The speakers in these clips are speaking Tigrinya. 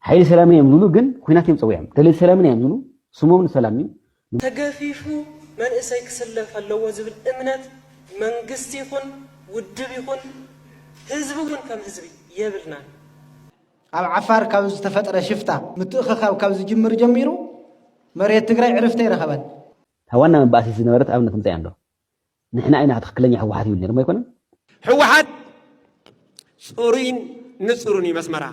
ሓይሊ ሰላምና እዮም ዝብሉ፣ ግን ኩናት እዮም ፀዊዖም። ደለይቲ ሰላምና እዮም ዝብሉ፣ ስሞም ንሰላም እዩ። ተገፊፉ መንእሰይ ክስለፍ ኣለዎ ዝብል እምነት መንግስቲ ይኹን ውድብ ይኹን ህዝቢ እውን ከም ህዝቢ የብልናን። ኣብ ዓፋር ካብ ዝተፈጥረ ሽፍታ ምትእኽኻብ ካብ ዝጅምር ጀሚሩ መሬት ትግራይ ዕርፍቲ ኣይረኸበን። እታ ዋና መባእሲት ዝነበረት ኣብነት ምፅኣ እንዶ ንሕና ኢና ትኽክለኛ ህወሓት ይብል ነይሮም ኣይኮነን። ህወሓት ፅሩይን ንፅሩን እዩ መስመራ።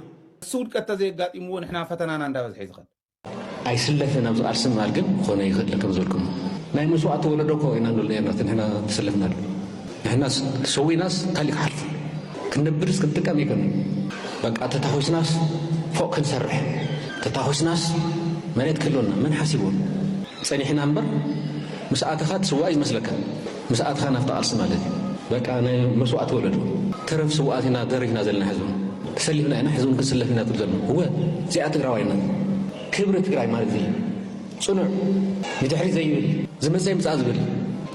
እሱ ውድቀት ተዘየጋጢምዎ ንሕና ፈተናና እንዳበዝሐ እዩ ዝኸድ። ኣይስለፍን ኣብዚ ቃልሲ ምባል ግን ክኾነ ይኽእል ከም ዝበልኩም ናይ መስዋእቲ ወለዶ እኮ ኢና ንብል ነርና እቲ ንሕና ተሰለፍናሉ። ንሕና ተሰዊናስ እንታይ ክሓልፉ ክንነብርስ ክንጥቀም ይኮን በቃ ተታኾስናስ ፎቕ ክንሰርሕ ተታኾስናስ መሬት ክህልወና መን ሓሲቡ ጸኒሕና እምበር ምስ ኣተኻ ትስዋእ ይመስለካ ምስ ኣተኻ ናብቲ ቃልሲ ማለት እዩ በቃ ናይ መስዋእቲ ወለዶ ተረፍ ስውኣት ኢና ደሪፍና ዘለና ሕዚ እውን ተሰሊፍና ኢና ሕዚ እውን ክንስለፍ ኢና ትብል ዘሎ እወ እዚኣ ትግራዋይነት ክብሪ ትግራይ ማለት እዩ ጽኑዕ ንድሕሪ ዘይብል ዝመፀ ይምፃእ ዝብል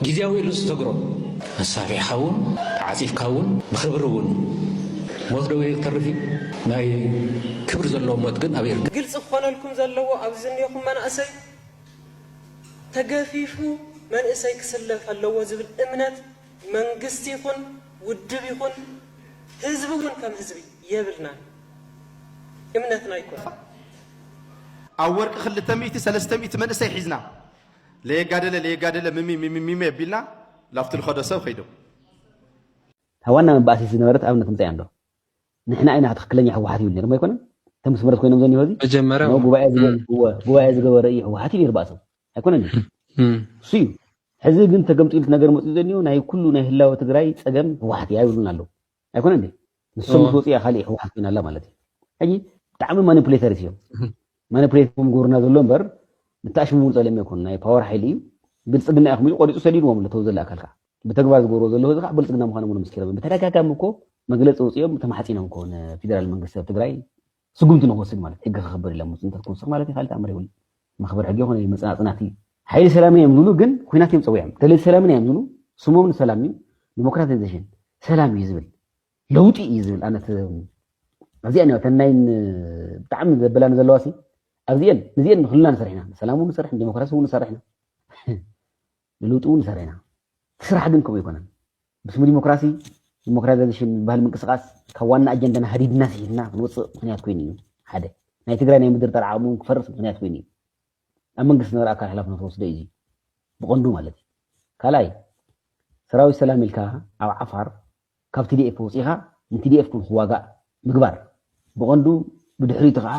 ግዜያዊ ኢሉ ዝተግሮ ኣሳፊሕካ እውን ተዓፂፍካ እውን ብክብሪ እውን ሞት ደው ይተርፍ እዩ ናይ ክብሪ ዘለዎ ሞት ግን ኣበይ ይርከብ ግልፂ ክኾነልኩም ዘለዎ ኣብዚ ዝኒኹም መናእሰይ ተገፊፉ መንእሰይ ክስለፍ ኣለዎ ዝብል እምነት መንግስቲ ይኹን ውድብ ይኹን ህዝቢ እውን ከም ህዝቢ የብልናን እምነትና ኣይኮነን። ኣብ ወርቂ ክልተ ሚእቲ ሰለስተ ሚእቲ መንእሰይ ሒዝና ለየጋደለ ለየጋደለ ምሚ ምሚ ሚሚ ኣቢልና ላብቲ ልኸዶ ሰብ ኸይዶም። እታ ዋና መባእሲት ዝነበረት ኣብነት ምፅኣ እንዶ ንሕና ኢና ትኽክለኛ ህወሓት ይብል ነይሮም ኣይኮነን። እቶም ምስ ምረት ኮይኖም ዘኒሆ እዚ መጀመርያ እሞ ጉባኤ ዝገ- እወ፣ ጉባኤ ዝገበረ እዩ ህወሓት ይብል ነይሩ ባእሶም ኣይኮነን። እሱ እዩ ሕዚ ግን ተገምጢሉ እቲ ነገር መፅኡ ዘኒሆ ናይ ኩሉ ናይ ህላወ ትግራይ ፀገም ህወሓት እያ ይብሉና ኣለዉ ኣይኮነ እንዴ? ንሶም ምስ ወፅኡ እያ ካሊእ ህወሓት ኮይና ኣላ ማለት እዩ። ሕጂ ብጣዕሚ ማኒፕሌተርስ እዮም። ማኒፕሌት እዮም ዝገብሩና ዘሎ እምበር ንተኣሽምሙሉ ፀለም ኣይኮኑ ናይ ፓወር ሓይሊ እዩ። ብልፅግና ኢኹም ኢሉ ቆሪፁ ሰዲድዎም ኣሎ ተው ዘለ ኣካል ከዓ ብተግባር ዝገብርዎ ዘለዉ እዚ ከዓ ብልፅግና ምዃኖም እውን ምስኪሮም ብተደጋጋሚ እኮ መግለፂ ኣውፂኦም ተማሕፂኖም እኮ ንፌደራል መንግስቲ ኣብ ትግራይ ስጉምቲ ንክወስድ ማለት ሕጊ ከኽብር ኢሎም ውፅንተት ክውስኽ ማለት እዩ ካልእ ተኣምር የብሉ መኽበር ሕጊ ይኾነ መፅናፅናት እዩ ሓይሊ ሰላምን እዮም ዝብሉ ግን ኩናት እዮም ፀዊዖም ደለይቲ ሰላምን እዮም ዝብሉ ስሞም ንሰላም እዩ ዲሞክራታይዜሽን ሰላም እዩ ዝብል ለውጢ እዩ ዝብል ኣነ ኣብዚኣ እተን ናይ ብጣዕሚ ዘበላኒ ዘለዋ ኣብዚአን ንዚአን ንክልና ንሰርሕ ኢና ሰላም እውን ንሰርሕ ዲሞክራሲ እውን ንሰርሕ ኢና ንለውጢ እውን ንሰርሕ ኢና እቲ ስራሕ ግን ከምኡ ኣይኮነን ብስሙ ዲሞክራሲ ዲሞክራታይዜሽን ዝበሃል ምንቅስቃስ ካብ ዋና ኣጀንዳና ሃዲድና ስሒትና ክንወፅእ ምክንያት ኮይኑ እዩ ሓደ ናይ ትግራይ ናይ ምድርዳር ዓቕሚ እውን ክፈርስ ምክንያት ኮይኑ እዩ ኣብ መንግስቲ ዝነበረ ኣካል ሓላፍነቱ ክወስዶ እዩ ብቐንዱ ማለት እዩ ካልኣይ ሰራዊት ሰላም ኢልካ ኣብ ዓፋር ካብ ቲዲኤፍ ወፂኻ ንቲዲኤፍ ክዋጋእ ምግባር ብቐንዱ ብድሕሪቱ ከዓ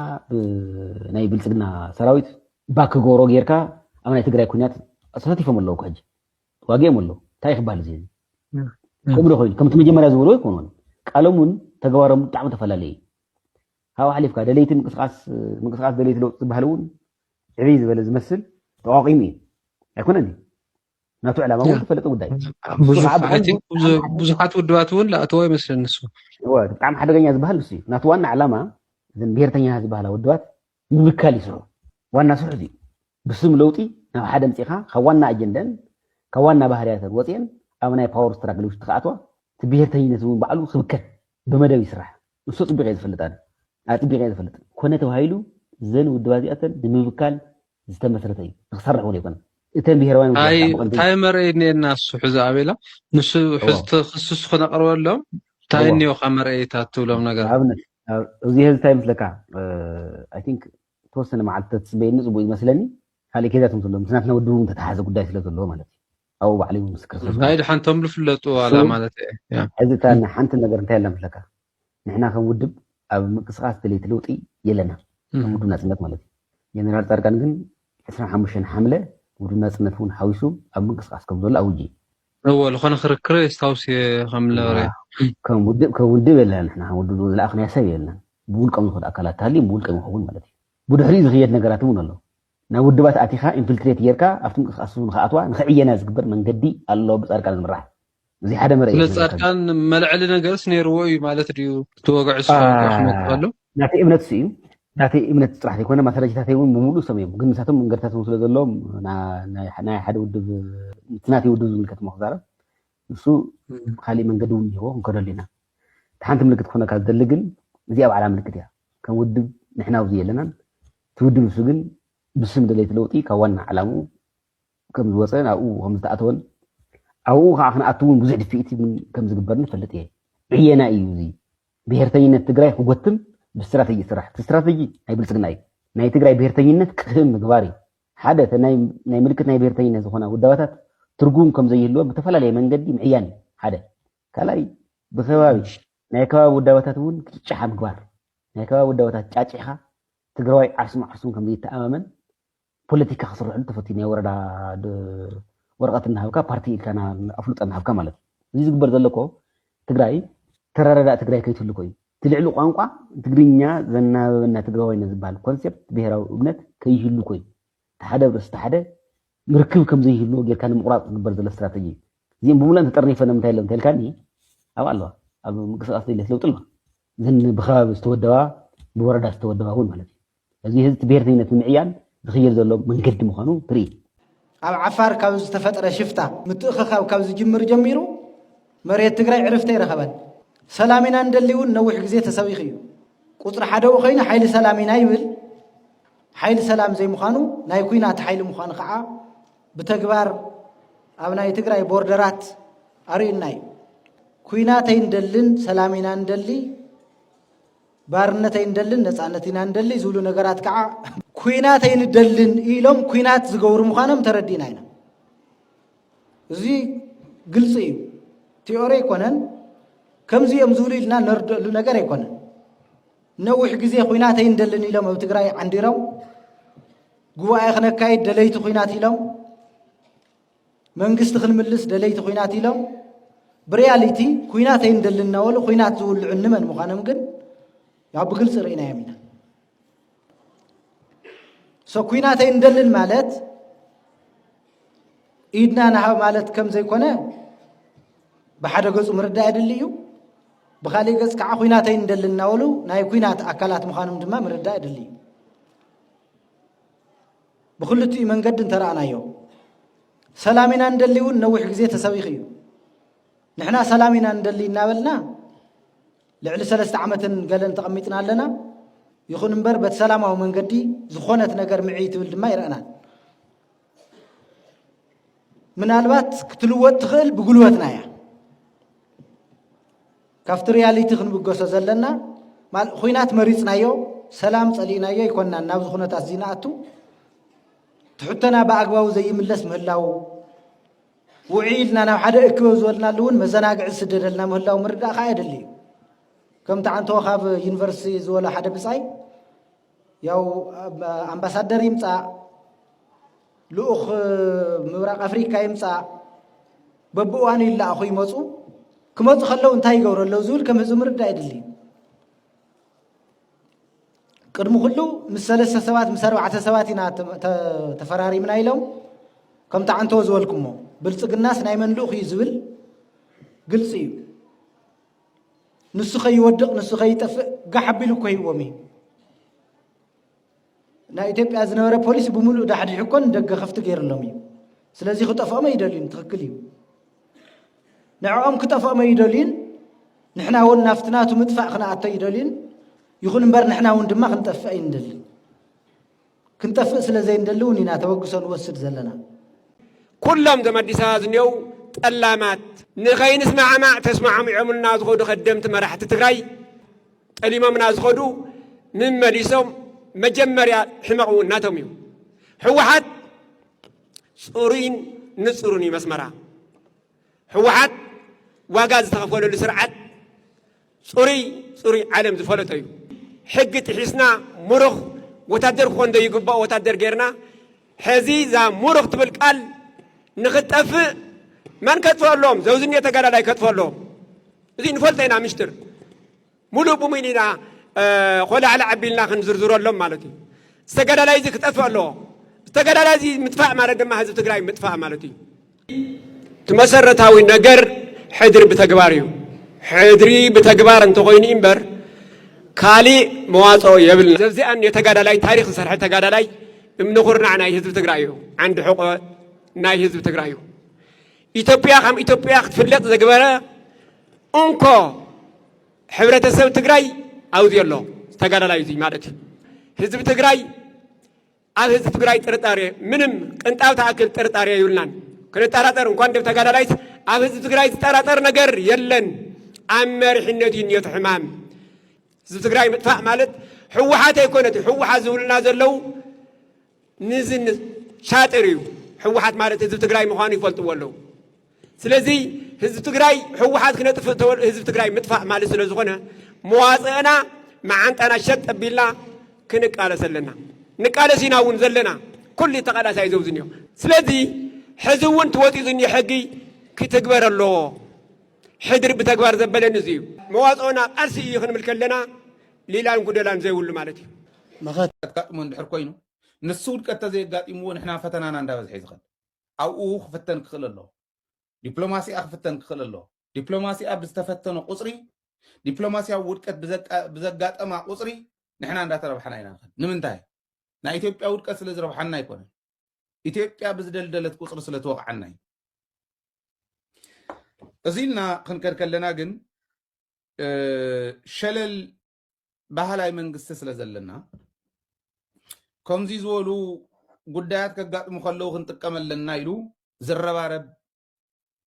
ናይ ብልፅግና ሰራዊት ባክ ክገብሮ ጌርካ ኣብ ናይ ትግራይ ኩናት ተሳቲፎም ኣለዉ ሕጂ ተዋጊኦም ኣለዉ እንታይ ክበሃል እዚ ከምኡ ዶ ኮይኑ ከምቲ መጀመርያ ዝበልዎ ኣይኮኑን ቃሎም እውን ተግባሮም ብጣዕሚ ተፈላለየ እዩ ካብኡ ሓሊፍካ ደለይቲ ምንቅስቃስ ምንቅስቃስ ደለይቲ ለውጢ ዝበሃል እውን ዕብይ ዝበለ ዝመስል ተቋቂሙ እዩ ኣይኮነን ናቱ ዕላማ እውን ተፈለጠ ጉዳይ ብዙሓት ውድባት እውን ለኣተዎ ይመስለኒ ንሱ ብጣዕሚ ሓደገኛ ዝበሃል ንሱ እዩ ናቱ ዋና ዕላማ እዘን ብሄርተኛ ዝበሃላ ውድባት ምብካል ይስርሑ ዋና ስርሑ እዩ ብስም ለውጢ ናብ ሓደ ምፅኻ ካብ ዋና ኣጀንደን ካብ ዋና ባህርያተን ወፅአን ኣብ ናይ ፓወር ስትራግል ውሽጢ ክኣትዋ እቲ ብሄርተኝነት እውን ባዕሉ ክብከል ብመደብ ይስራሕ ንሱ ፅቡቅ እየ ዝፈልጥ ኣነ ኣፅቢቐ እየ ዝፈልጥ። ኮነ ተባሂሉ እዘን ውድባት እዚኣተን ንምብካል ዝተመስረተ እዩ። ንክሰርሕ እውን ኣይኮነን። እተን ብሄራውያን ውድባት ኣይ ከዓ ብቐንዱ እንታይ መርአይ እኒኤና እሱ ሕዚ ኣቤላ ንሱ ሕዚ ተክስስ ክነቅርበሎም እንታይ እዎ። እኒኦ ካብ መርአይታት ትብሎም ነገር ኣብነት ኣብ- ኣብዚ ሕዚ እንታይ ምስለካ I think ተወሰነ መዓልቲ ተትፅበየኒ ፅቡቅ ይመስለኒ። ካልእ ኬዛት ምስ ዘሎ ምስ ናትና ውድብ እውን ተተሓዘ ጉዳይ ስለ ዘለዎ ማለት እዩ። ኣብኡ ባዕለይ እውን ምስክር ስለ ዝኾንኩ። ናይ ድሓንቶም ዝፍለጡ ዋላ ማለት እየ ያ። ሕዚ እታ ሓንቲ ነገር እንታይ ኣላ ምስለካ ንሕና ከም ውድብ ኣብ ምንቅስቃስ ደለይቲ ለውጢ የለና ከም ውድብ ናፅነት ማለት እዩ ጀነራል ፃድቃን ግን ዕስራን ሓሙሽተን ሓምለ ውድብ ናፅነት እውን ሓዊሱ ኣብ ምንቅስቃስ ከም ዘሎ ኣውጅ እዩ እወ ዝኾነ ክርክር የስታውስ እየ ከም ነበረ ከም ውድብ ከም ውድብ የለና ንሕና ከም ውድብ ዝለኣኽናዮ ሰብ የለና ብውልቆም ዝኸዱ ኣካላት ተሃልዮም ብውልቆም ይኸውን ማለት እዩ ብድሕሪኡ ዝኽየድ ነገራት እውን ኣሎ ናብ ውድባት ኣቲኻ ኢንፍልትሬት ጌርካ ኣብቲ ምንቅስቃስ ንኽኣትዋ ንኽዕየና ዝግበር መንገዲ ኣሎ ብፃድቃን ዝምራሕ እዚ ሓደ መርአይ ስለ ፃድቃን መልዐሊ ነገርስ ነይርዎ እዩ ማለት ድዩ እቲ ወግዒ ዝፈልጦ ክመፅእ ከሎ ናተይ እምነት እሱ እዩ ናተይ እምነት ጥራሕ ዘይኮነ ማስረጃታተይ እውን ብምሉእ ሰም እዮም ግን ንሳቶም መንገድታቶም ስለ ዘለዎም ናይ ሓደ ውድብ እቲ ናተይ ውድብ ዝምልከት ሞ ክዛረብ ንሱ ካሊእ መንገዲ እውን እኒሀዎ ክንከደሉ ኢና እቲ ሓንቲ ምልክት ክኾነካ ዝደሊ ግን እዚኣ ባዕላ ምልክት እያ ከም ውድብ ንሕና ኣብዚ የለናን። እቲ ውድብ ንሱ ግን ብስም ደለይቲ ለውጢ ካብ ዋና ዓላምኡ ከም ዝወፀን ኣብኡ ከም ዝተኣተወን ኣብኡ ከዓ ክንኣቱ እውን ብዙሕ ድፍኢት እውን ከም ዝግበር ንፈልጥ እየ። ዕየና እዩ እዚ። ብሄርተኝነት ትግራይ ክጎትም ብስትራተጂ ይስራሕ። እቲ ስትራተጂ ናይ ብልፅግና እዩ። ናይ ትግራይ ብሄርተኝነት ክህም ምግባር እዩ። ሓደ ናይ ምልክት ናይ ብሄርተኝነት ዝኾና ውዳባታት ትርጉም ከም ዘይህልወን ብተፈላለየ መንገዲ ምዕያን እዩ ሓደ። ካልኣይ ብከባቢ ናይ ከባቢ ውዳባታት እውን ክጭጫሓ ምግባር። ናይ ከባቢ ውዳባታት ጫጭሕካ ትግራዋይ ዓርሱ መዓርሱን ከም ዘይተኣማመን ፖለቲካ ክስርሕሉ ተፈትዩ ናይ ወረዳ ወረቐት እናሃብካ ፓርቲ ኢልካ ኣፍልጦ እናሃብካ ማለት እዩ። እዚ ዝግበር ዘሎ እኮ ትግራይ ተረዳዳእ ትግራይ ከይትህሉ ኮይኑ እቲ ልዕሊ ቋንቋ ትግርኛ ዘናበበና ትግራዋይነት ዝበሃል ኮንሴፕት ብሄራዊ እምነት ከይህሉ ኮይኑ እቲ ሓደ ርእሲ ሓደ ምርክብ ከም ዘይህልዎ ጌርካ ንምቑራፅ ዝግበር ዘሎ ስትራተጂ እዩ። እዚኦም ብምሉኣን ተጠርኒፈ ንምንታይ ሎም ተልካኒ ኣብ ኣለዋ ኣብ ምንቅስቃስ ደለት ለውጢ ኣለዋ። እዘን ብከባቢ ዝተወደባ ብወረዳ ዝተወደባ እውን ማለት እዩ። እዚ ህዝቢ ብሄርተኝነት ንምዕያን ዝኽየድ ዘሎ መንገዲ ምዃኑ ትርኢ። ኣብ ዓፋር ካብ ዝተፈጥረ ሽፍታ ምትእኽኻብ ካብ ዝጅምር ጀሚሩ መሬት ትግራይ ዕርፍቲ ኣይረኸበን። ሰላም ኢና ንደሊ እውን ነዊሕ ግዜ ተሰቢኹ እዩ። ቁፅሪ ሓደ ኮይኑ ሓይሊ ሰላም ኢና ይብል። ሓይሊ ሰላም ዘይምዃኑ ናይ ኩናት ሓይሊ ምዃኑ ከዓ ብተግባር ኣብ ናይ ትግራይ ቦርደራት ኣርእዩና እዩ። ኩናት ኣይንደልን ሰላም ኢና ንደሊ፣ ባርነት ኣይንደልን ነፃነት ኢና ንደሊ ዝብሉ ነገራት ከዓ ኩናት ኣይንደልን ኢሎም ኩናት ዝገብሩ ምዃኖም ተረዲእና ኢና። እዚ ግልፂ እዩ። ቲዮሪ ኣይኮነን። ከምዚ እዮም ዝብሉ ኢልና ነርደሉ ነገር ኣይኮነን። ነዊሕ ግዜ ኩናት ኣይንደልን ኢሎም ኣብ ትግራይ ዓንዲሮም ጉባኤ ክነካይድ ደለይቲ ኩናት ኢሎም መንግስቲ ክንምልስ ደለይቲ ኩናት ኢሎም ብሪያሊቲ ኩናት ኣይንደልን እናበሉ ኩናት ዝውልዑ እንመን ምዃኖም ግን ያው ብግልፂ ርኢናዮም ኢና። ሶ ኩናት ኣይንደልን ማለት ኢድና ንሃብ ማለት ከም ዘይኮነ ብሓደ ገፁ ምርዳእ የድሊ እዩ። ብካሊእ ገፅ ከዓ ኩናት ኣይንደልን እናበሉ ናይ ኩናት ኣካላት ምዃኖም ድማ ምርዳእ የድሊ እዩ። ብክልቲኡ መንገዲ እንተረኣናዮ ሰላም ኢና ንደሊ እውን ነዊሕ ግዜ ተሰቢኹ እዩ። ንሕና ሰላም ኢና ንደሊ እናበልና ልዕሊ ሰለስተ ዓመትን ገለን ተቐሚጥና ኣለና። ይኹን እምበር በቲ ሰላማዊ መንገዲ ዝኾነት ነገር ምዕይ ትብል ድማ ይረኣናን። ምናልባት ክትልወጥ ትኽእል ብጉልበትና እያ። ካብቲ ሪያሊቲ ክንብገሶ ዘለና ማል- ኹናት መሪፅናዮ ሰላም ፀሊእናዮ ኣይኮናን ናብዚ ኩነታት እዚ ንኣቱ ትሕቶና ብኣግባቡ ዘይምለስ ምህላው ውዒልና ናብ ሓደ እክበብ ዝበልናሉ እውን መዘናግዒ ዝስደደልና ምህላው ምርዳእ ከዓ የድሊ እዩ። ከምቲ ዓንቶ ካብ ዩኒቨርሲቲ ዝበሎ ሓደ ብፃይ ያው ኣምባሳደር ይምፃእ ልኡኽ ምብራቕ ኣፍሪካ ይምፃእ በብእዋኑ ይለኣኹ ይመፁ ክመፁ ከለዉ እንታይ ይገብሩ ኣለዉ ዝብል ከም ህዝቢ ምርዳእ የድሊ እዩ። ቅድሚ ኩሉ ምስ ሰለስተ ሰባት ምስ ኣርባዕተ ሰባት ኢና ተፈራሪምና ኢሎም ከምቲ ዓንተዎ ዝበልኩሞ ብልፅግናስ ናይ መን ልኡኽ እዩ ዝብል ግልፂ እዩ። ንሱ ከይወድቕ ንሱ ከይጠፍእ ጋሕ ኣቢሉ እኮ ሂዎም እዩ። ናይ ኢትዮጵያ ዝነበረ ፖሊሲ ብምሉእ ዳሕዲሑ እኮ ንደገ ከፍቲ ገይርሎም እዩ። ስለዚ ክጠፍኦም ኣይደልዩን ትኽክል እዩ። ንዕኦም ክጠፍኦም ኣይደልዩን። ንሕና እውን ናብቲ ናቱ ምጥፋእ ክንኣቶ ኣይደልዩን። ይኹን እምበር ንሕና እውን ድማ ክንጠፍእ ኣይንደልን። ክንጠፍእ ስለ ዘይንደሊ እውን ኢና ተበግሶ ንወስድ ዘለና። ኩሎም እዞም ኣዲስ ኣበባ ዝኒአው ጠላማት ንኸይንስማዕማዕ ተስማዕሚዖምልና ዝኸዱ ከደምቲ መራሕቲ ትግራይ ጠሊሞምና ዝኸዱ ምመሊሶም መጀመርያ ሕመቕ እውን ናቶም እዩ። ህወሓት ፅሩይን ንፁሩን እዩ መስመራ። ህወሓት ዋጋ ዝተኸፈለሉ ስርዓት ፅሩይ ፅሩይ ዓለም ዝፈለጦ እዩ። ሕጊ ጥሒስና ሙሩኽ ወታደር ክኾን ዘይግባእ ወታደር ጌርና ሕዚ እዛ ሙሩኽ ትብል ቃል ንኽትጠፍእ መን ከጥፍኦ ኣለዎም? ዘውዝኒ ተጋዳላይ ከጥፍኦ ኣለዎም። እዚ ንፈልጦ ኢና ምሽጥር ሙሉእ ብሙሉ ኢና ኮላዕላ ዓቢልና ክንዝርዝረሎም ማለት እዩ። ዝተጋዳላይ እዚ ክጠፍእ ኣለዎ። ዝተጋዳላይ እዚ ምጥፋእ ማለት ድማ ህዝቢ ትግራይ ምጥፋእ ማለት እዩ። እቲ መሰረታዊ ነገር ሕድሪ ብተግባር እዩ። ሕድሪ ብተግባር እንተኾይኑ እምበር ካሊእ መዋፅኦ የብልና። ዘብዚኣን የተጋዳላይ ታሪክ ዝሰርሐ ተጋዳላይ እምኒ ኩርናዕ ናይ ህዝቢ ትግራይ እዩ። ዓንዲ ሕቆ ናይ ህዝቢ ትግራይ እዩ። ኢትዮጵያ ከም ኢትዮጵያ ክትፍለጥ ዘግበረ እንኮ ሕብረተሰብ ትግራይ ኣብዚ ኣሎ ተጋዳላይ እዚ ማለት እዩ። ህዝቢ ትግራይ ኣብ ህዝቢ ትግራይ ጥርጣሬ፣ ምንም ቅንጣብ ተኣክል ጥርጣሬ የብልናን። ክንጠራጠር እንኳን ደብ ተጋዳላይት፣ ኣብ ህዝቢ ትግራይ ዝጠራጠር ነገር የለን። ኣብ መሪሕነት እዩ እኒኦ እቲ ሕማም። ህዝቢ ትግራይ ምጥፋእ ማለት ህወሓት ኣይኮነት። ህወሓት ዝብሉና ዘለዉ ንዝን ሻጥር እዩ። ህወሓት ማለት ህዝቢ ትግራይ ምዃኑ ይፈልጥዎ ኣለዉ። ስለዚ ህዝቢ ትግራይ፣ ህወሓት ክነጥፍእ ተወል-፣ ህዝቢ ትግራይ ምጥፋእ ማለት ስለ ዝኾነ፣ መዋፅእና መዓንጣና ሸጥ ኣቢልና ክንቃለስ ኣለና። ንቃለስ ኢና እውን ዘለና። ኩሉ ተቓላሳይ ዘውዝን እዮ። ስለዚ ሕዚ እውን ተወጢኡ ዝኒኦ ሕጊ ክትግበር ኣለዎ። ሕድሪ ብተግባር ዘበለኒ እዚ እዩ። መዋፅኦና ቃልሲ እዩ ክንብል ከለና ሌላን ጉደላን ዘይብሉ ማለት እዩ። መኸት ኣጋጥሞ እንድሕር ኮይኑ፣ ንሱ ውድቀት ተዘየጋጢምዎ ንሕና ፈተናና እንዳበዝሐ እዩ ዝኸድ። ኣብኡ ክፍተን ክኽእል ኣለዎ። ዲፕሎማሲኣ ክፍተን ክኽእል ኣለዎ። ዲፕሎማሲኣ ብዝተፈተነ ቁፅሪ፣ ዲፕሎማሲያዊ ውድቀት ብዘቃ-፣ ብዘጋጠማ ቁፅሪ ንሕና እንዳተረብሓና ኢና ንኸድ። ንምንታይ? ናይ ኢትዮጵያ ውድቀት ስለ ዝረብሓና ኣይኮነን። ኢትዮጵያ ብዝደልደለት ቁፅሪ ስለ ትወቕዓና እዩ። እዚ ኢልና ክንከድ ከለና ግን፣ እ፣ ሸለል ባህላይ መንግስቲ ስለ ዘለና፣ ከምዚ ዝበሉ ጉዳያት ከጋጥሙ ከለዉ ክንጥቀም ኣለና ኢሉ ዝረባረብ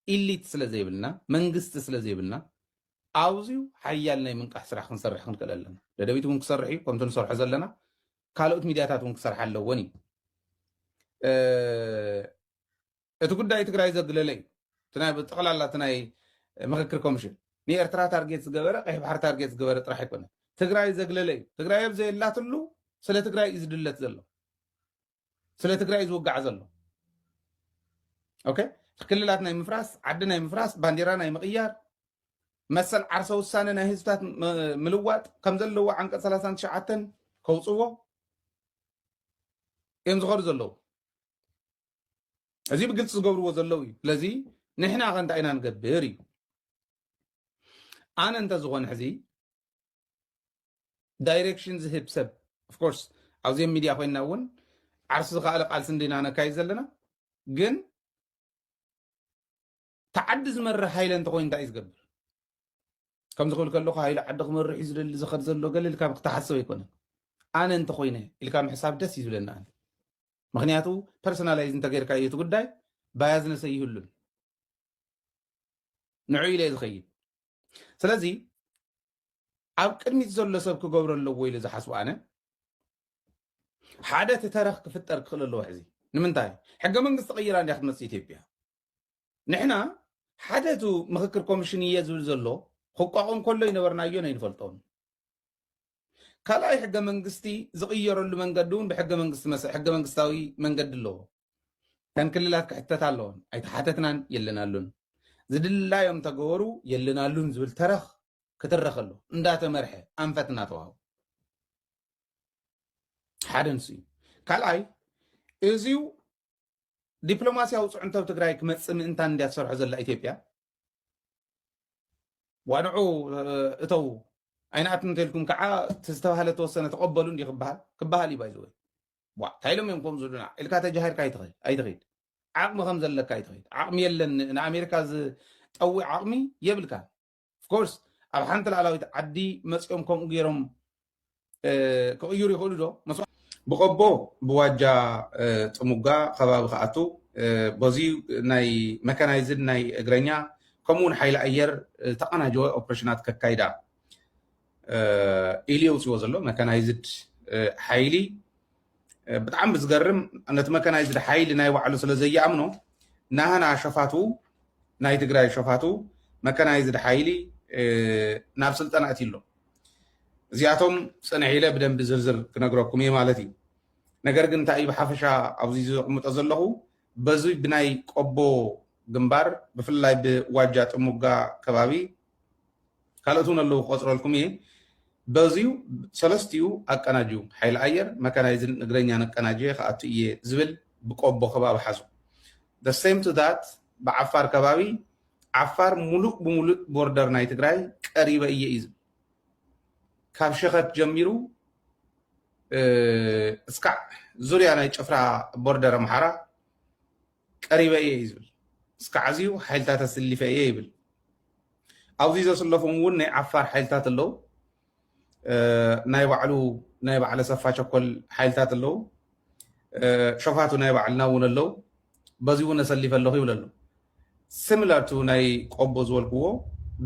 ኢሊት ስለ ዘይብልና፣ መንግስቲ ስለ ዘይብልና፣ ኣብዚዩ ሓያል ናይ ምንቃሕ ስራሕ ክንሰርሕ ክንክእል ኣለና። ደደቢት እውን ክሰርሕ እዩ፣ ከምቲ ንሰርሖ ዘለና፣ ካልኦት ሚድያታት እውን ክሰርሓ ኣለዎን እዩ። እ፣ እቲ ጉዳይ ትግራይ ዘግለለ እዩ። እቲ ናይ ብጠቕላላ እቲ ናይ ምኽክር ኮሚሽን ንኤርትራ ታርጌት ዝገበረ፣ ቀይሕ ባሕሪ ታርጌት ዝገበረ ጥራሕ ኣይኮነን። ትግራይ ዘግለለ እዩ። ትግራይ ኣብ ዘየላትሉ ስለ ትግራይ እዩ ዝድለት ዘሎ። ስለ ትግራይ እዩ ዝውጋዕ ዘሎ። ኦኬ? ክልላት ናይ ምፍራስ፣ ዓዲ ናይ ምፍራስ፣ ባንዲራ ናይ ምቕያር፣ መሰል ዓርሰ ውሳነ ናይ ህዝብታት ም-፣ ምልዋጥ ከም ዘለዎ ዓንቀጽ ሰላሳን ትሽዓተን ከውፅዎ እዮም ዝኸዱ ዘለዉ። እዚ ብግልፂ ዝገብርዎ ዘለዉ እዩ። ስለዚ ንሕና ከ እንታይ ኢና ንገብር እዩ። ኣነ እንተዝኾን ሕዚ ዳይሬክሽን ዝህብ ሰብ፣ ኦፍኮርስ፣ ኣብዚኦም ሚድያ ኮይንና እውን ዓርሱ ዝኸኣለ ቃልሲ እንዲና ነካይድ ዘለና። ግን ተዓዲ ዝመርሕ ሃይለ እንተኮይኑ እንታይ እዩ ዝገብር? ከምዚ ክብል ከለኹ ሃይለ ዓዲ ክመርሕ እዩ ዝደሊ ዝኸድ ዘሎ ገለ ኢልካ ክትሓስብ ኣይኮነን። ኣነ እንተኮይነ ኢልካ ምሕሳብ ደስ እዩ ዝብለኒ ኣነ። ምክንያቱ ፐርሶናላይዝ እንተገይርካዮ እቲ ጉዳይ ባያዝነሰ ይህሉን ንዑ ኢለ ዝኸይድ። ስለዚ ኣብ ቅድሚት ዘሎ ሰብ ክገብሮ ኣለዎ ኢለ ዝሓስቡ ኣነ ሓደ እቲ ተረኽ ክፍጠር ክኽእል ኣለዎ። ሕዚ ንምንታይ ሕገ መንግስቲ ቀይራ እንዲያ ክትመፅእ ኢትዮጵያ? ንሕና ሓደ እቱ ምኽክር ኮሚሽን እየ ዝብል ዘሎ ክቋቋም ከሎ ይነበርናዮን ኣይንፈልጦን። ካልኣይ ሕገ መንግስቲ ዝቕየረሉ መንገዲ እውን ብሕገ መንግስቲ መሰ-፣ ሕገ መንግስታዊ መንገዲ ኣለዎ። ተን ክልላት ክሕተት ኣለዎን ኣይተሓተትናን የለናሉን። ዝድላዮም ተገበሩ የለናሉን ዝብል ተረኽ ክትረኽ ኣሎ። እንዳተመርሐ ኣንፈት እናተዋህቡ ሓደ ንሱ እዩ። ካልኣይ እዚው ዲፕሎማሲያዊ ፅዕንቶ ኣብ ትግራይ ክመፅእ ምእንታን እንዲያ ትሰርሖ ዘላ ኢትዮጵያ ዋንዑ እተው ኣይንኣትን እንተልኩም ከዓ እቲ ዝተባህለ ተወሰነ ተቐበሉ እንዲ ክበሃል ክበሃል እዩ ባይዘወይ ዋ እንታይ ኢሎም እዮም ከምኡ ዝብሉና ኢልካ ተጃሂርካ ኣይትኸይድ ኣይትኸይድ ዓቕሚ ከም ዘለካ ኣይትኸይድ ዓቕሚ የለን ንኣሜሪካ ዝጠዊ ዓቕሚ የብልካ ኦፍኮርስ ኣብ ሓንቲ ላዕላዊት ዓዲ መፂኦም ከምኡ ገይሮም ክቕይሩ ይኽእሉ ዶ? ብቆቦ ብዋጃ ጥሙጋ ከባቢ ክኣቱ በዚ ናይ መካናይዝድ ናይ እግረኛ ከምኡ እውን ሓይሊ ኣየር ተቐናጀወ ኦፕሬሽናት ከካይዳ ኢሉ የውፅዎ ዘሎ መካናይዝድ ሓይሊ ብጣዕሚ ብዝገርም ነቲ መካናይዝድ ሓይሊ ናይ ባዕሉ ስለ ዘየኣምኖ ናህና ሸፋቱ ናይ ትግራይ ሸፋቱ መካናይዝድ ሓይሊ ናብ ስልጠና ኣትዩ ኣሎ። እዚኣቶም ፅንሕ ኢለ ብደንቢ ዝርዝር ክነግረኩም እየ ማለት እዩ። ነገር ግን እንታይ እዩ ብሓፈሻ ኣብዚ ዘቕምጦ ዘለኹ በዚ ብናይ ቆቦ ግንባር ብፍላይ ብዋጃ ጥሙጋ ከባቢ ካልኦት እውን ኣለዉ ክቆፅረልኩም እየ። በዚዩ ሰለስቲኡ ኣቀናጅዩ ሓይሊ ኣየር መካናይዝን እግረኛን ኣቀናጅየ ክኣቱ እየ ዝብል ብቆቦ ከባቢ ሓዙ። The same to that ብዓፋር ከባቢ ዓፋር ሙሉእ ብሙሉእ ቦርደር ናይ ትግራይ ቀሪበ እየ እዩ ዝብል። ካብ ሸኸት ጀሚሩ እስካዕ ዙርያ ናይ ጭፍራ ቦርደር ኣምሓራ ቀሪበ እየ እዩ ዝብል። እስካዕ ኣዝዩ ሓይልታት ኣስሊፈ እየ ይብል። ኣብዚ ዘስለፎም እውን ናይ ዓፋር ሓይልታት ኣለዉ። ናይ ባዕሉ ናይ ባዕለ ሰፋ ቸኮል ሓይልታት ኣለዉ። ሸፋቱ ናይ ባዕልና እውን ኣለዉ። በዚ እውን ኣሰሊፈ ኣለኹ ይብል ኣሎ። ሲሚላር ቱ ናይ ቆቦ ዝበልክዎ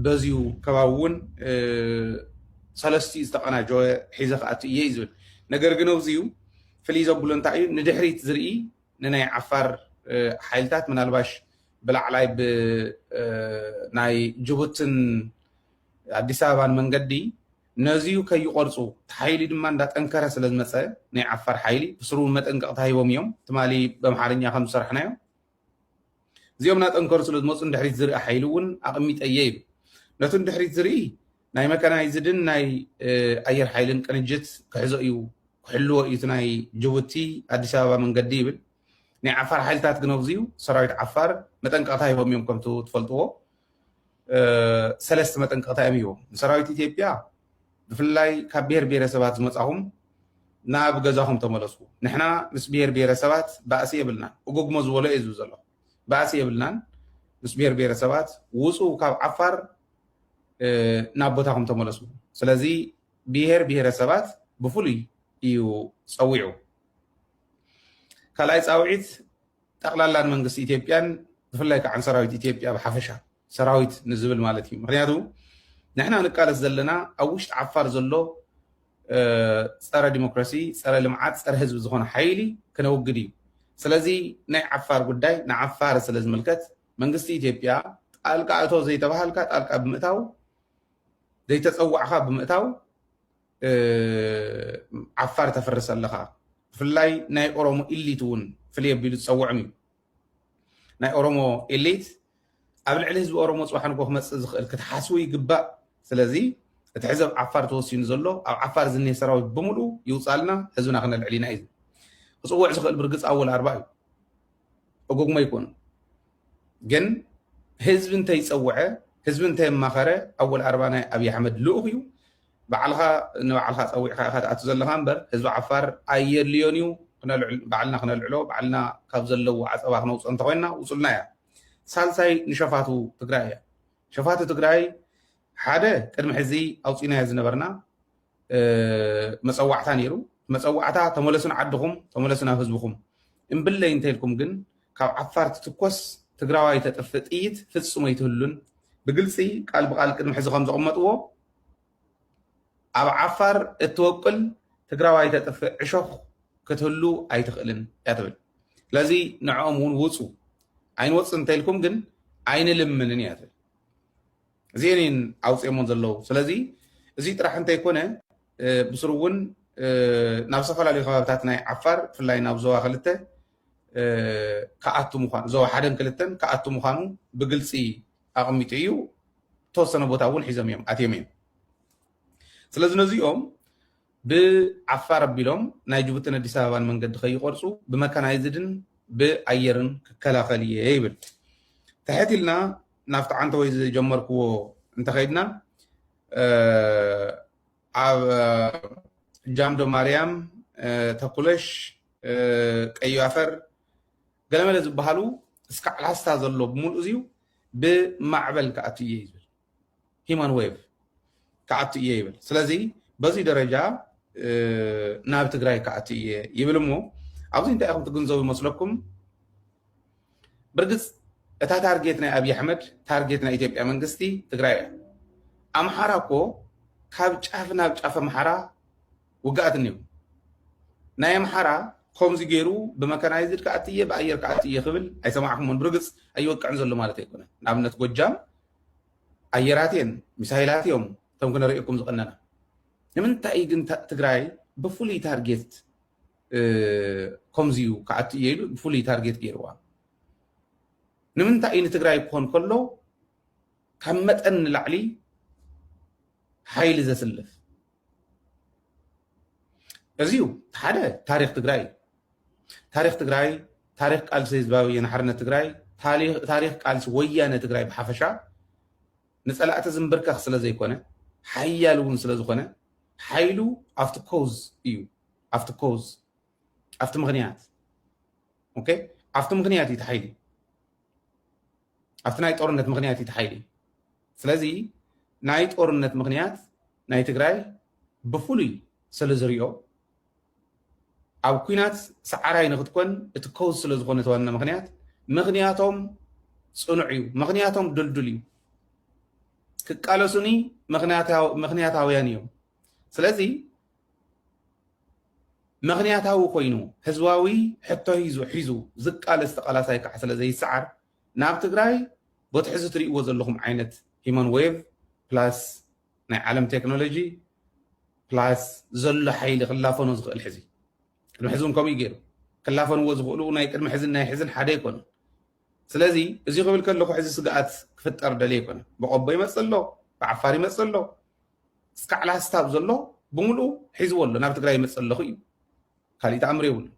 በዚዩ ከባቢ እውን ሰለስቲኡ ዝተቐናጀወ ሒዘ ክኣቱ እየ እዩ ዝብል። ነገር ግን ኣብዚዩ ፍልይ ዘብሎ እንታይ እዩ? ንድሕሪት ዝርኢ ንናይ ዓፋር ሓይልታት ምናልባሽ ብላዕላይ ብናይ ጅቡትን ኣዲስ ኣበባን መንገዲ ነዚዩ ከይቆርፁ፣ እቲ ሓይሊ ድማ እንዳጠንከረ ስለ ዝመፀ፣ ናይ ዓፋር ሓይሊ ብስሩ እውን መጠንቀቕታ ሂቦም እዮም። ትማሊ በምሓርኛ ከም ዝሰራሕናዮ እዚኦም እናጠንከሩ ስለ ዝመፁ ንድሕሪት ዝርኢ ሓይሊ እውን ኣቐሚጠ እየ ይብል። ነቱ ንድሕሪት ዝርኢ ናይ መካናይዝድን ናይ ኣየር ሓይልን ቅንጅት ክሕዞ እዩ፣ ክሕልዎ እዩ እቲ ናይ ጅቡቲ ኣዲስ ኣበባ መንገዲ ይብል። ናይ ዓፋር ሓይልታት ግን ኣብዚዩ ሰራዊት ዓፋር መጠንቀቕታ ሂቦም እዮም። ከምቱ ትፈልጥዎ ሰለስተ መጠንቀቕታ እዮም ሂቦም። ንሰራዊት ኢትዮጵያ ብፍላይ ካብ ብሄር ብሄረሰባት ዝመጻኹም ናብ ገዛኹም ተመለሱ። ንሕና ምስ ብሄር ብሄረሰባት ባእሲ የብልናን። እጉግሞ ዝበሎ እዩ ዝብል ዘሎ። ባእሲ የብልናን። ምስ ብሄር ብሄረሰባት ውጹ ካብ ዓፋር ናብ ቦታኹም ተመለሱ። ስለዚ ብሄር ብሄረሰባት ብፍሉይ እዩ ጸዊዑ። ካልኣይ ጻውዒት ጠቕላላ ንመንግስቲ ኢትዮጵያን ብፍላይ ከዓ ንሰራዊት ኢትዮጵያ ብሓፈሻ ሰራዊት ንዝብል ማለት እዩ። ምክንያቱ ንሕና ንቃለስ ዘለና ኣብ ውሽጢ ዓፋር ዘሎ ፀረ ዲሞክራሲ፣ ፀረ ልምዓት፣ ፀረ ህዝቢ ዝኾነ ሓይሊ ክነውግድ እዩ። ስለዚ ናይ ዓፋር ጉዳይ ንዓፋር ስለ ዝምልከት መንግስቲ ኢትዮጵያ ጣልቃ እቶ ዘይተባሃልካ ጣልቃ ብምእታው ዘይተፀዋዕካ ብምእታው ዓፋር ተፍርስ ኣለኻ። ብፍላይ ናይ ኦሮሞ ኢሊት እውን ፍልይ ኣቢሉ ዝፀውዖም እዩ። ናይ ኦሮሞ ኢሊት ኣብ ልዕሊ ህዝቢ ኦሮሞ ፅባሕ ንጎ ክመፅእ ዝኽእል ክትሓስቡ ይግባእ። ስለዚ እቲ ሕዚ ኣብ ዓፋር ተወሲኑ ዘሎ ኣብ ዓፋር ዝኒሄ ሰራዊት ብምሉኡ ይውፃልና፣ ህዝብና ክነልዕል ኢና እዩ። ክፅውዕ ዝኽእል ብርግፅ ኣወል ኣርባ እዩ። እጉግሞ ኣይኮኑን። ግን ህዝቢ እንተይፀውዐ፣ ህዝቢ እንተየማኸረ ኣወል ኣርባ ናይ ኣብይ ኣሕመድ ልኡኽ እዩ። ባዕልኻ ንባዕልኻ ፀዊዕካ ኢኻ ትኣቱ ዘለኻ እምበር ህዝቢ ዓፋር ኣየድልዮን እዩ። ባዕልና ክነልዕሎ፣ ባዕልና ካብ ዘለዎ ዓፀባ ክነውፅኦ እንተኮይንና ውፁልና እያ። ሳልሳይ ንሸፋቱ ትግራይ እያ። ሸፋቱ ትግራይ ሓደ ቅድሚ ሕዚ ኣውፂናዮ ዝነበርና መፀዋዕታ ነይሩ። መፀዋዕታ ተመለሱ ንዓድኹም፣ ተመለሱ ናብ ህዝብኹም። እምብለይ እንተኢልኩም ግን ካብ ዓፋር ትትኮስ ትግራዋይ ተጥፍእ ጥይት ፍጹም ኣይትህሉን። ብግልፂ ቃል ብቃል ቅድሚ ሕዚ ከም ዘቐመጥዎ ኣብ ዓፋር እትወቅል ትግራዋይ ተጥፍእ ዕሾኽ ክትህሉ ኣይትኽእልን እያ ትብል። ስለዚ ንዕኦም እውን ውፁ፣ ኣይንወፅእ እንተኢልኩም ግን ኣይንልምንን እያ ትብል። እዚአን እየን ኣውፅኦሞ ዘለዉ። ስለዚ እዚ ጥራሕ እንተይኮነ ብስሩ እውን ናብ ዝተፈላለዩ ከባብታት ናይ ዓፋር ብፍላይ ናብ ዞባ ክልተ ክኣቱ ምኳኑ፣ ዞባ ሓደን ክልተን ክኣቱ ምኳኑ ብግልፂ ኣቐሚጡ እዩ። ተወሰነ ቦታ እውን ሒዞም እዮም ኣትዮም እዮም። ስለዚ ነዚኦም ብዓፋር ኣቢሎም ናይ ጅቡትን ኣዲስ ኣበባን መንገዲ ከይቆርፁ ብመካናይዝድን ብኣየርን ክከላኸል እየ ይብል። ትሕት ኢልና ናብቲ ዓንተወይ ዝጀመርክዎ እንተኸይድና ኣብ ጃምዶ ማርያም፣ ተኩለሽ፣ ቀዩ ኣፈር ገለመለ ዝበሃሉ እስካዕ ላስታ ዘሎ ብምሉእ እዚዩ ብማዕበል ክኣቱ እየ ይብል። ሂማን ዌቭ ክኣቱ እየ ይብል። ስለዚ በዚ ደረጃ ናብ ትግራይ ክኣቱ እየ ይብል። እሞ ኣብዚ እንታይ ኢኹም ትግንዘቡ ይመስለኩም? ብርግፅ እታ ታርጌት ናይ ኣብይ ኣሕመድ ታርጌት ናይ ኢትዮጵያ መንግስቲ ትግራይ እያ። ኣምሓራ እኮ ካብ ጫፍ ናብ ጫፍ ኣምሓራ ውግኣት እኒው። ናይ ኣምሓራ ከምዚ ገይሩ ብመካናይዝድ ክኣትየ ብኣየር ክኣትየ ክብል ኣይሰማዕኩሞን። ብርግፅ ኣይወቅዕን ዘሎ ማለት ኣይኮነ። ንኣብነት ጎጃም ኣየራት እየን፣ ሚሳይላት እዮም እቶም ክነርእየኩም ዝቐነና። ንምንታይ ግን ትግራይ ብፍሉይ ታርጌት ከምዚዩ ክኣቱ እየ ኢሉ ብፍሉይ ታርጌት ገይርዋ? ንምንታይ እዩ ንትግራይ ክኾን ከሎ ካብ መጠን ንላዕሊ ሓይሊ ዘስልፍ? እዚዩ ሓደ ታሪክ ትግራይ እዩ። ታሪክ ትግራይ፣ ታሪክ ቃልሲ ህዝባዊ ወያነ ሓርነት ትግራይ፣ ታሪክ ቃልሲ ወያነ ትግራይ ብሓፈሻ ንፀላእቲ ዝንብርከኽ ስለ ዘይኮነ፣ ሓያል እውን ስለ ዝኾነ ሓይሉ ኣብቲ ኮዝ እዩ። ኣብቲ ኮዝ፣ ኣብቲ ምኽንያት፣ ኦኬ፣ ኣብቲ ምኽንያት እዩ እቲ ሓይሊ። ኣብቲ ናይ ጦርነት ምኽንያት እዩ እቲ ሓይሊ። ስለዚ ናይ ጦርነት ምኽንያት ናይ ትግራይ ብፍሉይ ስለ ዝሪኦ ኣብ ኲናት ሰዓራይ ንክትኮን እቲ ኮዝ ስለ ዝኾነ እቲ ዋና ምኽንያት ምኽንያቶም ጽኑዕ እዩ፣ ምኽንያቶም ድልዱል እዩ። ክቃለሱኒ ምኽንያታው- ምኽንያታውያን እዮም። ስለዚ ምኽንያታዊ ኮይኑ ህዝባዊ ሕቶ ሒዙ ሒዙ ዝቃለስ ተቓላሳይ ከዓ ስለ ዘይሰዓር ናብ ትግራይ በቲ ሕዚ ትርእይዎ ዘለኹም ዓይነት ሂማን ዌቭ ፕላስ ናይ ዓለም ቴክኖሎጂ ፕላስ ዘሎ ሓይሊ ክላፈኖ ዝኽእል ሕዚ ቅድሚ ሕዚ እውን ከምኡ እዩ ገይሩ ክላፈንዎ ዝኽእሉ ናይ ቅድሚ ሕዝን ናይ ሕዝን ሓደ ኣይኮኑን። ስለዚ እዚ ክብል ከለኹ ሕዚ ስግኣት ክፍጠር ደልየ ኣይኮነ። ብቆቦ ይመፅእ ኣሎ፣ ብዓፋር ይመፅእ ኣሎ፣ እስካዕ ላስታ ኣብ ዘሎ ብምሉኡ ሒዝዎ ኣሎ። ናብ ትግራይ ይመፅእ ኣለኹ እዩ፣ ካሊእ ተኣምር የብሉን።